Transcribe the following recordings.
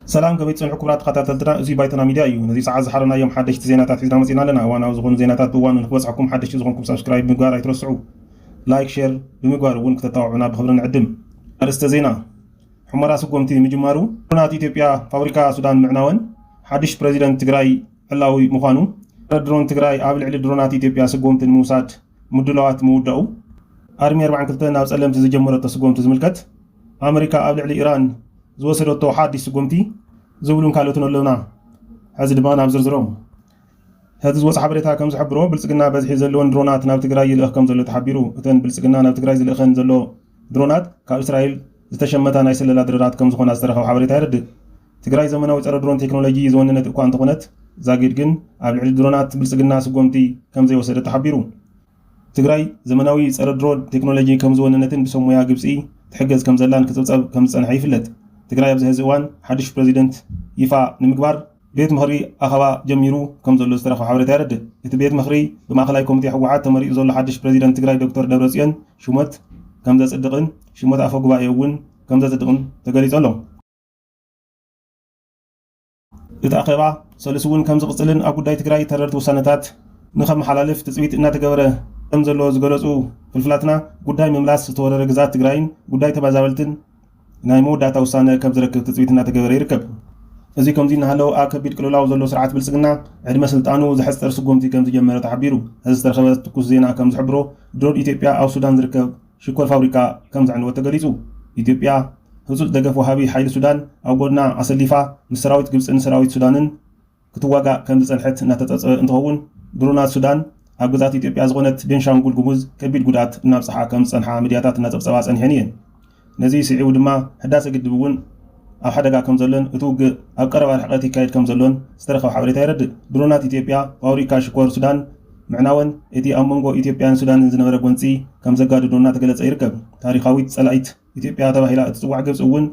ሰላም፣ ከመይ ትጸንሑ ክቡራት ተኸታተልትና? እዚ ባይቶና ሚድያ እዩ። ነዚ ሰዓት ዝሓረናዮም ሓደሽቲ ዜናታት ሒዝና መጺና ኣለና። እዋናዊ ዝኾኑ ዜናታት ብእዋኑ ንክበጽሐኩም ሓደሽቲ ዝኾንኩም ሳብስክራይብ ብምግባር ኣይትረስዑ። ላይክ፣ ሼር ብምግባር እውን ክተተባብዑና ብኽብሪ ንዕድም። ኣርእስተ ዜና። ሑመራ ስጎምቲ ምጅማሩ፣ ድሮናት ኢትዮጵያ ፋብሪካ ሱዳን ምዕናወን፣ ሓድሽ ፕሬዚደንት ትግራይ ዕላዊ ምዃኑ፣ ድሮን ትግራይ ኣብ ልዕሊ ድሮናት ኢትዮጵያ ስጎምቲ ንምውሳድ ምድላዋት ምውዳኡ፣ ኣርሚ ኣርባዓን ክልተን ናብ ጸለምቲ ዝጀመረቶ ስጎምቲ ዝምልከት፣ ኣመሪካ ኣብ ልዕሊ ኢራን ዝወሰደቶ ሓድሽ ስጎምቲ ዝብሉን ካልኦትን ኣለውና። ሕዚ ድማ ናብ ዝርዝሮም። ሕዚ ዝወፀ ሓበሬታ ከም ዝሕብሮ፣ ብልፅግና በዝሒ ዘለወን ድሮናት ናብ ትግራይ ይልእኽ ከም ዘሎ ተሓቢሩ። እተን ብልፅግና ናብ ትግራይ ዝልእኸን ዘሎ ድሮናት ካብ እስራኤል ዝተሸመታ ናይ ስለላ ድሮናት ከም ዝኾና ዝተረኸበ ሓበሬታ የረድእ። ትግራይ ዘመናዊ ፀረ ድሮን ቴክኖሎጂ ዝወነነት እኳ እንተኾነት፣ ዛጊድ ግን ኣብ ልዕሊ ድሮናት ብልፅግና ስጎምቲ ከም ዘይወሰደ ተሓቢሩ። ትግራይ ዘመናዊ ፀረ ድሮን ቴክኖሎጂ ከም ዝወነነትን ብሰብ ሞያ ግብፂ ትሕገዝ ከም ዘላን ክፅብፀብ ከም ዝፀንሐ ይፍለጥ። ትግራይ ኣብዚ ሕዚ እዋን ሓድሽ ፕሬዚደንት ይፋ ንምግባር ቤት ምኽሪ ኣኸባ ጀሚሩ ከም ዘሎ ዝተረኸበ ሓበሬታ የረድእ። እቲ ቤት ምኽሪ ብማእኸላይ ኮሚቴ ህወሓት ተመሪጡ ዘሎ ሓድሽ ፕሬዚደንት ትግራይ ዶክተር ደብረፅዮን ሽሞት ከም ዘፅድቕን ሽሞት ኣፈ ጉባኤ እውን ከም ዘፅድቕን ተገሊፁ ኣሎ። እቲ ኣኼባ ሰሉስ እውን ከም ዝቕፅልን ኣብ ጉዳይ ትግራይ ተረርቲ ውሳነታት ንኸመሓላልፍ ትፅቢት እናተገበረ ከም ዘሎ ዝገለፁ ፍልፍላትና፣ ጉዳይ ምምላስ ዝተወረረ ግዛት ትግራይን ጉዳይ ተመዛበልትን ናይ መወዳእታ ውሳነ ከም ዝረክብ ትፅቢት እናተገበረ ይርከብ። እዚ ከምዚ እናሃለወ፣ ኣብ ከቢድ ቅልውላው ዘሎ ስርዓት ብልፅግና ዕድመ ስልጣኑ ዘሕፅር ስጉምቲ ከም ዝጀመረ ተሓቢሩ። እዚ ዝተረኸበ ትኩስ ዜና ከም ዝሕብሮ፣ ድሮን ኢትዮጵያ ኣብ ሱዳን ዝርከብ ሽኮር ፋብሪካ ከም ዘዕነወት ተገሊፁ። ኢትዮጵያ ህጹጽ ደገፍ ወሃቢ ሓይሊ ሱዳን ኣብ ጎድና ኣሰሊፋ፣ ምስ ሰራዊት ግብጽን ሰራዊት ሱዳንን ክትዋጋእ ከም ዝጸንሐት እናተጸብጸበ እንትኸውን፣ ድሮናት ሱዳን ኣብ ግዝኣት ኢትዮጵያ ዝኾነት ቤንሻንጉል ጉሙዝ ከቢድ ጉድኣት እናብጽሓ ከም ዝጸንሓ ሚድያታት እናጸብጸባ ጸኒሐን እየን። ነዚ ስዒቡ ድማ ህዳሰ ግድብ እውን ኣብ ሓደጋ ከም ዘሎን እቲ ውግእ ኣብ ቀረባ ርሕቀት ይካየድ ከም ዘሎን ዝተረኸበ ሓበሬታ የረድእ። ድሮናት ኢትዮጵያ ፋብሪካ ሽኮር ሱዳን ምዕናወን እቲ ኣብ መንጎ ኢትዮጵያን ሱዳንን ዝነበረ ጎንጺ ከም ዘጋድዶ እናተገለጸ ይርከብ። ታሪኻዊት ጸላኢት ኢትዮጵያ ተባሂላ እትጽዋዕ ግብጺ እውን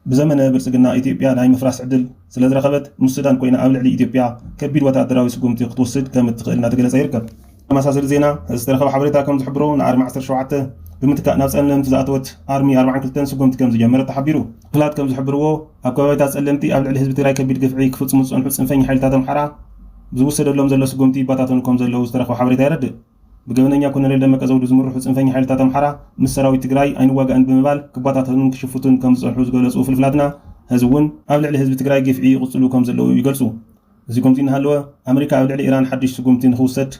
ብዘመነ ብልጽግና ኢትዮጵያ ናይ ምፍራስ ዕድል ስለ ዝረኸበት፣ ምስ ሱዳን ኮይና ኣብ ልዕሊ ኢትዮጵያ ከቢድ ወታደራዊ ስጉምቲ ክትወስድ ከም እትኽእል እናተገለጸ ይርከብ። ተመሳሰሊ ዜና ዝተረኸበ ሓበሬታ ከም ዝሕብሮ፣ ንኣርሚ ዓሰርተ ሸውዓተ ብምትካእ ናብ ጸለምቲ ዝኣተወት ኣርሚ ኣርባዓን ክልተን ስጉምቲ ከም ዝጀመረት ተሓቢሩ። ክፍላት ከም ዝሕብርዎ፣ ኣብ ከባቢታት ጸለምቲ ኣብ ልዕሊ ህዝቢ ትግራይ ከቢድ ግፍዒ ክፍጽሙ ዝጸንሑ ጽንፈኛ ሓይልታት ኣምሓራ ብዝውሰደሎም ዘሎ ስጉምቲ ይበታተኑ ከም ዘለዉ ዝተረኸበ ሓበሬታ የረድእ። ብገበነኛ ኮሎኔል ደመቀ ዘውዱ ዝምርሑ ጽንፈኛ ሓይልታት ኣምሓራ ምስ ሰራዊት ትግራይ ኣይንዋጋእን ብምባል ክበታተኑን ክሽፍቱን ከም ዝጸንሑ ዝገለጹ ፍልፍላትና፣ ሕዚ እውን ኣብ ልዕሊ ህዝቢ ትግራይ ግፍዒ ይቕጽሉ ከም ዘለዉ ይገልጹ። እዚ ከምዚ እናሃለወ፣ ኣመሪካ ኣብ ልዕሊ ኢራን ሓድሽ ስጉምቲ ንኽውሰድ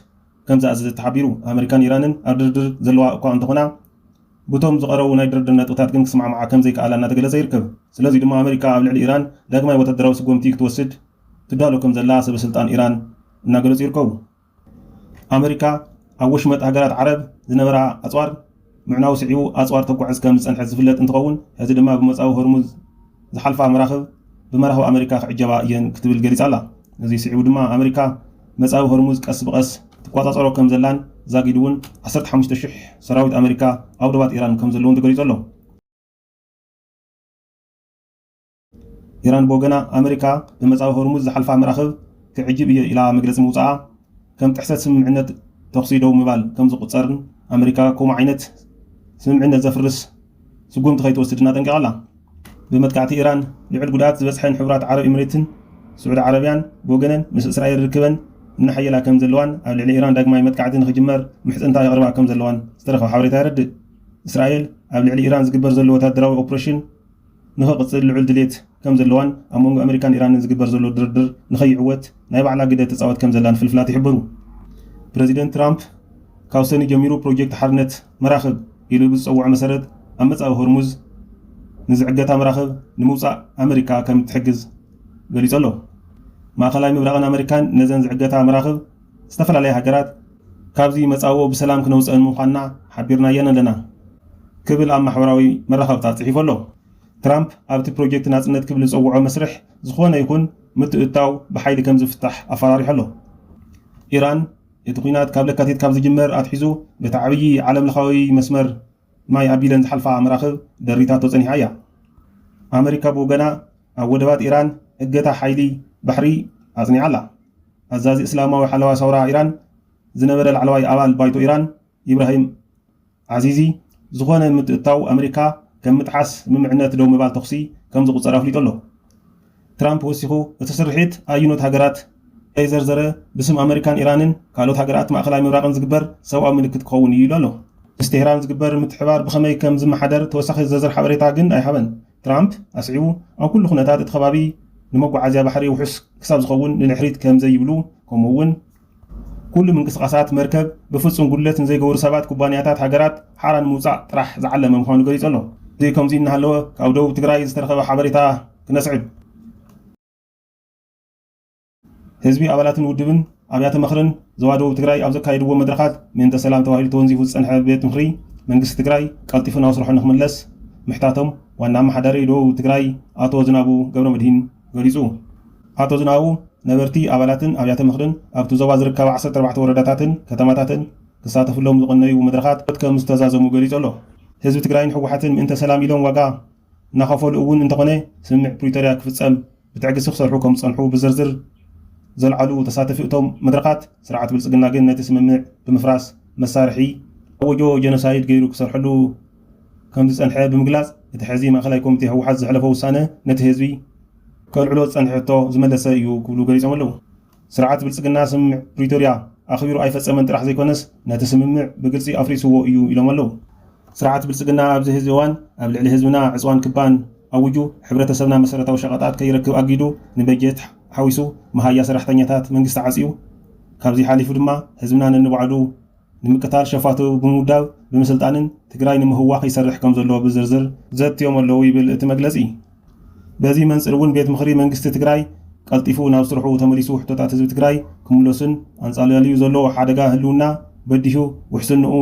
ከም ዝኣዘዘት ተሓቢሩ። ኣመሪካን ኢራንን ኣብ ድርድር ዘለዋ እኳ እንተኾና፣ ብቶም ዝቐረቡ ናይ ድርድር ነጥብታት ግን ክስማዕማዓ ከም ዘይከኣላ እናተገለጸ ይርከብ። ስለዚ ድማ ኣመሪካ ኣብ ልዕሊ ኢራን ዳግማይ ወታደራዊ ስጉምቲ ክትወስድ ትዳሎ ከም ዘላ ሰበ ስልጣን ኢራን እናገለጹ ይርከቡ። ኣመሪካ ኣብ ወሽመጥ ሃገራት ዓረብ ዝነበራ ኣጽዋር ምዕናው ስዒቡ ኣጽዋር ተጓዕዝ ከም ዝጸንሐት ዝፍለጥ እንትኸውን፣ ሕዚ ድማ ብመጻዊ ሆርሙዝ ዝሓልፋ መራኽብ ብመራኽብ ኣመሪካ ክዕጀባ እየን ክትብል ገሊጻ ኣላ። ነዚ ስዒቡ ድማ ኣመሪካ መጻዊ ሆርሙዝ ቀስ ብቐስ ትቆጻጸሮ ከም ዘላን ዛጊድ እውን ዓሰርተ ሓሙሽተ ሽሕ ሰራዊት ኣመሪካ ኣብ ዶባት ኢራን ከም ዘለውን ተገሊጹ ኣሎ። ኢራን ብወገና፣ ኣመሪካ ብመጻዊ ሆርሙዝ ዝሓልፋ መራኽብ ክዕጅብ እየ ኢላ መግለጺ ምውጻኣ ከም ጥሕሰት ስምምዕነት ተኹሲ ደው ምባል ከም ዝቑጸርን ኣመሪካ ከምኡ ዓይነት ስምምዕነት ዘፍርስ ስጉምቲ ከይትወስድን ኣጠንቂቓ ኣላ። ብመጥቃዕቲ ኢራን ልዑል ጉድኣት ዝበጽሐን ሕቡራት ዓረብ ኤምሬትን ስዑዲ ዓረብያን ብወገነን ምስ እስራኤል ርክበን እናሓየላ ከም ዘለዋን ኣብ ልዕሊ ኢራን ዳግማይ መጥቃዕቲ ንኽጅመር ምሕጽንታ የቕርባ ከም ዘለዋን ዝተረኸበ ሓበሬታ የረድእ። እስራኤል ኣብ ልዕሊ ኢራን ዝግበር ዘሎ ወታደራዊ ኦፕሬሽን ንኽቕጽል ልዑል ድሌት ከም ዘለዋን ኣብ መንጎ ኣመሪካን ኢራንን ዝግበር ዘሎ ድርድር ንኸይዕወት ናይ ባዕላ ግደ ትጻወት ከም ዘላን ፍልፍላት ይሕብሩ። ፕረዚደንት ትራምፕ ካብ ሰኒ ጀሚሩ ፕሮጀክት ሓርነት መራኽብ ኢሉ ብዝጸውዖ መሰረት ኣብ መጻኢ ሆርሙዝ ንዝዕገታ መራኽብ ንምውጻእ ኣመሪካ ከም እትሕግዝ ገሊጹ ኣሎ። ማእኸላይ ምብራቕን ኣመሪካን ነዘን ዝዕገታ መራኽብ ዝተፈላለያ ሃገራት ካብዚ መጻብቦ ብሰላም ክነውፀአን ምዃንና ሓቢርናየን ኣለና ክብል ኣብ ማሕበራዊ መራኸብታት ጽሒፉ ኣሎ። ትራምፕ ኣብቲ ፕሮጀክት ናጽነት ክብል ዝጸውዖ መስርሕ ዝኾነ ይኹን ምትእትታው ብሓይሊ ከም ዝፍታሕ ኣፈራሪሑ ኣሎ። ኢራን እቲ ኲናት ካብ ለካቲት ካብ ዝጅመር ኣትሒዙ በቲ ዓብዪ ዓለም ለኻዊ መስመር ማይ ኣቢለን ዝሓልፋ መራኽብ ደሪታቶ ጸኒሓ እያ። ኣመሪካ ብወገና ኣብ ወደባት ኢራን እገታ ሓይሊ ባሕሪ ኣጽኒዓ ኣላ። ኣዛዚ እስላማዊ ሓለዋ ሰውራ ኢራን ዝነበረ ላዕለዋይ ኣባል ባይቶ ኢራን ኢብራሂም ዓዚዚ፣ ዝኾነ ምትእትታው ኣመሪካ ከም ምጥሓስ ስምምዕነት ደው ምባል ተኹሲ ከም ዝቑጸር ኣፍሊጡ ኣሎ። ትራምፕ ወሲኹ፣ እቲ ስርሒት ኣዩኖት ሃገራት ከይዘርዘረ፣ ብስም ኣመሪካን ኢራንን ካልኦት ሃገራት ማእኸላይ ምብራቕን ዝግበር ሰብኣዊ ምልክት ክኸውን እዩ ኢሉ ኣሎ። ምስ ቴህራን ዝግበር ምትሕባር ብኸመይ ከም ዝመሓደር ተወሳኺ ዝርዝር ሓበሬታ ግን ኣይሃበን። ትራምፕ ኣስዒቡ፣ ኣብ ኩሉ ኩነታት እቲ ከባቢ ንመጓዓዝያ ባሕሪ ውሑስ ክሳብ ዝኸውን ንድሕሪት ከም ዘይብሉ፣ ከምኡ እውን ኩሉ ምንቅስቓሳት መርከብ ብፍጹም ጉድለት ንዘይገብሩ ሰባት፣ ኩባንያታት፣ ሃገራት ሓራ ንምውጻእ ጥራሕ ዝዓለመ ምዃኑ ገሊጹ ኣሎ። እዚ ከምዚ እናሃለወ፣ ካብ ደቡብ ትግራይ ዝተረኸበ ሓበሬታ ክነስዕብ። ህዝቢ፣ ኣባላትን ውድብን ኣብያተ ምኽርን ዞባ ደቡብ ትግራይ ኣብ ዘካየድዎ መድረኻት፣ ምእንተ ሰላም ተባሂሉ ተወንዚፉ ዝጸንሐ ቤት ምኽሪ መንግስቲ ትግራይ ቀልጢፉ ናብ ስርሑ ንክምለስ ምሕታቶም ዋና ኣመሓዳሪ ደቡብ ትግራይ ኣቶ ዝናቡ ገብረመድሂን ገሊጹ። ኣቶ ዝናቡ፣ ነበርቲ፣ ኣባላትን ኣብያተ ምኽርን ኣብቲ ዞባ ዝርከባ ዓሰርተ ኣርባዕተ ወረዳታትን ከተማታትን ክሳተፍሎም ዝቐነዩ መድረኻት ከም ዝተዛዘሙ ገሊጹ ኣሎ። ህዝቢ ትግራይን ህወሓትን ምእንተ ሰላም ኢሎም ዋጋ እናኸፈሉ እውን እንተኾነ፣ ስምምዕ ፕሪቶርያ ክፍጸም ብትዕግስቲ ክሰርሑ ከም ዝጸንሑ ብዝርዝር ዘልዓሉ ተሳተፊ እቶም መድረኻት፣ ስርዓት ብልጽግና ግን ነቲ ስምምዕ ብምፍራስ መሳርሒ ኣወጆ ጀኖሳይድ ገይሩ ክሰርሐሉ ከም ዝጸንሐ ብምግላጽ፣ እቲ ሕዚ ማእኸላይ ኮሚቴ ህወሓት ዘሕለፎ ውሳነ ነቲ ህዝቢ ከልዕሎ ዝጸንሐ ሕቶ ዝመለሰ እዩ ክብሉ ገሊጾም ኣለዉ። ስርዓት ብልጽግና ስምምዕ ፕሪቶርያ ኣኽቢሩ ኣይፈጸመን ጥራሕ ዘይኮነስ፣ ነቲ ስምምዕ ብግልጺ ኣፍሪስዎ እዩ ኢሎም ኣለዉ። ስርዓት ብልጽግና ኣብዚ ህዚ እዋን ኣብ ልዕሊ ህዝብና ዕጽዋን ክባን ኣዊጁ፣ ሕብረተሰብና መሰረታዊ ሸቐጣት ከይረክብ ኣጊዱ፣ ንበጀት ሓዊሱ መሃያ ሰራሕተኛታት መንግስቲ ዓጽዩ፣ ካብዚ ሓሊፉ ድማ ህዝብና ነንባዕሉ ንምቅታል ሸፋቱ ብምውዳብ ብምስልጣንን ትግራይ ንምህዋኽ ይሰርሕ ከም ዘሎ ብዝርዝር ዘትዮም ኣለዉ ይብል እቲ መግለጺ። በዚ መንጽር እውን ቤት ምኽሪ መንግስቲ ትግራይ ቀልጢፉ ናብ ስርሑ ተመሊሱ ሕቶታት ህዝቢ ትግራይ ክምለሱን ኣንጻልያልዩ ዘሎ ሓደጋ ህልውና በዲሁ ውሕስንኡ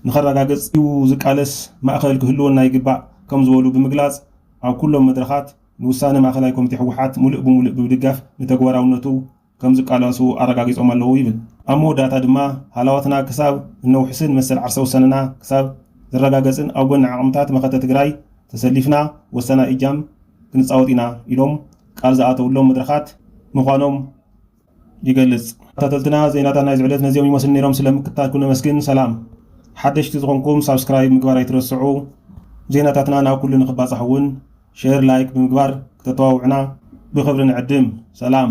ንኸረጋግጽ እዩ ዝቃለስ ማእኸል ክህልወና ይግባእ ከም ዝበሉ ብምግላጽ፣ ኣብ ኩሎም መድረኻት ንውሳነ ማእኸላይ ኮሚቴ ህወሓት ሙሉእ ብሙሉእ ብምድጋፍ ንተግባራውነቱ ከም ዝቃለሱ ኣረጋጊጾም ኣለዉ ይብል። ኣብ መወዳእታ ድማ ሃለዋትና ክሳብ እነውሕስን መሰል ዓርሰ ውሳነና ክሳብ ዝረጋገጽን ኣብ ጎኒ ዓቕምታት መኸተ ትግራይ ተሰሊፍና ወሳናይ እጃም ክንጻወት ኢና ኢሎም ቃል ዝኣተውሎም መድረኻት ምዃኖም ይገልጽ። ተኸታተልትና፣ ዜናታት ናይዚ ዕለት ነዚኦም ይመስሉ ነይሮም። ስለምክትታልኩም ነመስግን። ሰላም። ሓደሽቲ ዝኾንኩም ሳብስክራይብ ምግባር ኣይትረስዑ። ዜናታትና ናብ ኩሉ ንኽባጻሕ እውን ሼር፣ ላይክ ብምግባር ክተተባብዑና ብኽብሪ ንዕድም። ሰላም።